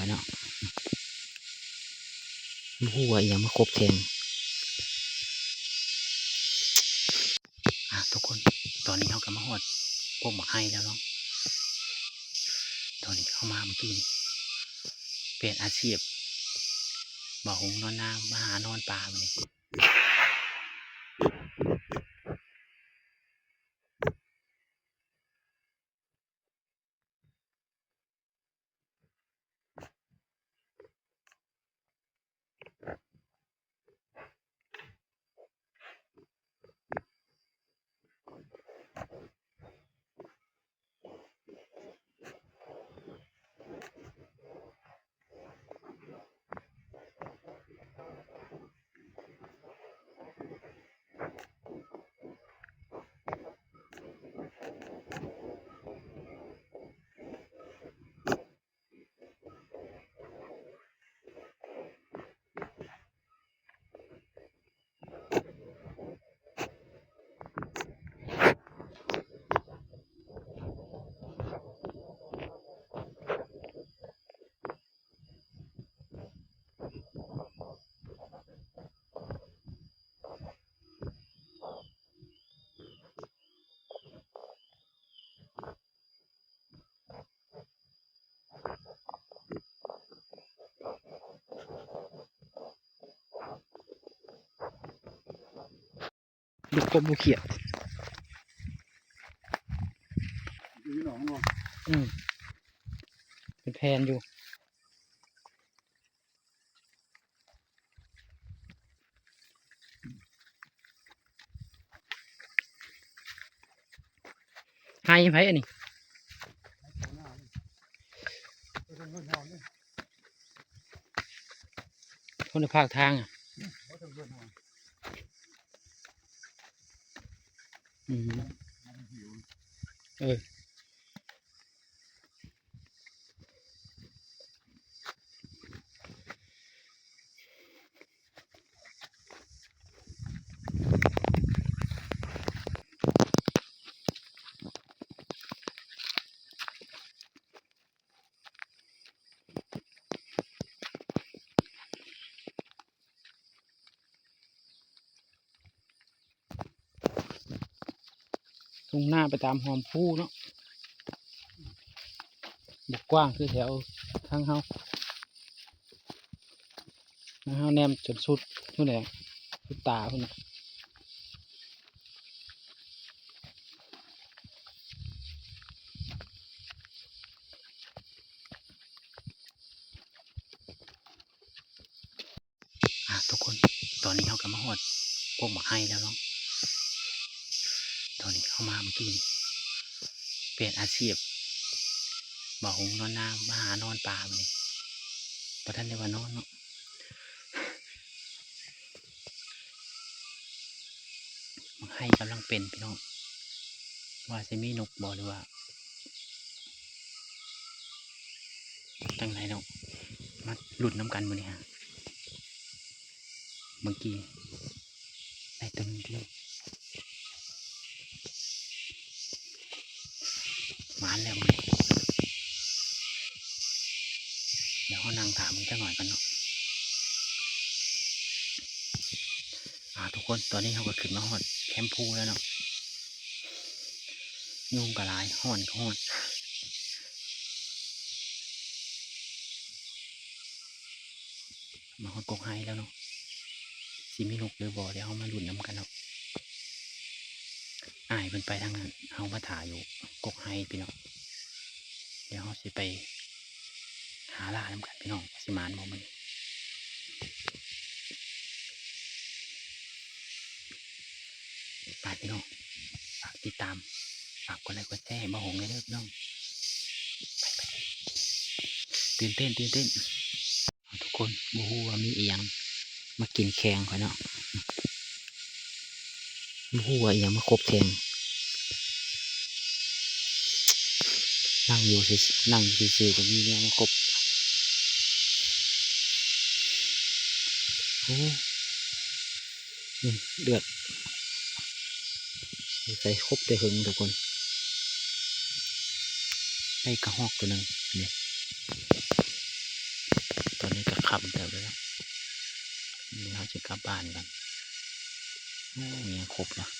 ເນາະ ບໍ່ຮູ້ວ່າອີ່ຫຍັງມາຄົບແທງ. ອ່າ ທຸກຄົນ ຕອນນີ້ເຮົາກໍມາຮອດກົກໝາກໄຮແລ້ວເນາະ. ຕອນນີ້ເຮົາມາເມື່ອກີ້ນີ້ ປ່ຽນອາຊີບ ບ່າວຫົງນອນນາ ມາຫານອນປ່າມື້ນີ້. ດູກົບບໍ່ຂຽດ ອືມ ເປັນແຜ່ນຢູ່. ໄຮ່ໃຜອັນນີ້? ຄົນລະພາກທາງ. ອືມ ເອີ. ທົ່ງນາໄປຕາມຮ່ອມພູເນາະ ບໍ່ກວ້າງຄືແຖວທາງເຮົາ. ເຮົາແນມຈົນສຸດພຸ້ນແຫຼະ ສຸດຕາພຸ້ນນະ. ອ່າ ທຸກຄົນ ຕອນນີ້ເຮົາກໍມາຮອດກົກໝາກໄຮແລ້ວເນາະ. ຕອນນີ້ເຮົາມາເມື່ອກີ້ນີ້ ປ່ຽນອາຊີບ ບ່າວຫົງນອນນາ ມາຫານອນປ່າມື້ນີ້ ບໍ່ທັນໄດ້ວ່ານອນເນາະ. ໝາກໄຮກຳລັງເປັນ ພີ່ນ້ອງ ວ່າຊິມີນົກບໍ່ ຫຼືວ່າຈັ່ງໃດເນາະ ມາລຸ້ນນຳກັນມື້ນີ້. ຫາ ເມື່ອກີ້ໄດ້ຕົວໜຶ່ງ ໝານແລ້ວມື້ນີ້ ດຽວເຮົານັ່ງຖ້າເບິ່ງຈັກໜ້ອຍກ່ອນເນາະ. ອ່າ ທຸກຄົນ ຕອນນີ້ເຮົາກໍຂຶ້ນມາຮອດແຄມພູແລ້ວເນາະ. ຍຸງກໍຫຼາຍ ຮ້ອນກໍຮ້ອນ. ມາຮອດກົກໄຮແລ້ວເນາະ ຊິມີນົກຫຼືບໍ່ ດຽວເຮົາມາລຸ້ນນຳກັນເນາະ. ອ້າຍເພິ່ນໄປທາງນັ້ນ ເຮົາມາຖ້າຢູ່ກົກໄຮພີ່ນ້ອງ. ດຽວເຮົາຊິໄປຫາລ່ານຳກັນພີ່ນ້ອງ ວ່າຊິໝານບໍ່ມື້ນີ້. ໄປພີ່ນ້ອງ ຝາກຕິດຕາມ ຝາກກົດໄລກົດແຊໃຫ້ບ່າວຫົງແດ່ເດີພີ່ນ້ອງ. ໄປໆ ຕື່ນເຕັ້ນ ຕື່ນເຕັ້ນ. ທຸກຄົນ ບໍ່ຮູ້ວ່າມີອີ່ຫຍັງມາກິນແຂງຂ້ອຍເນາະ ບໍ່ຮູ້ວ່າອີ່ຫຍັງມາຄົບແທງ. ນັ່ງຢູ່ຊື່ໆ ນັ່ງຢູ່ຊື່ໆ ກໍມີແນວມາຄົບ. ໂອ້ ນີ້ເລືອດ ໃສ່ຄົບແຕ່ເຫິງທຸກຄົນ. ໄດ້ກະຮອກຕົວໜຶ່ງນີ້. ຕອນນີ້ກໍຄ່ຳເຕີບແລ້ວເນາະ ນີ້ເຮົາຊິກັບບ້ານກັນ. ໂອ້ ມີຫຍັງຄົບນະ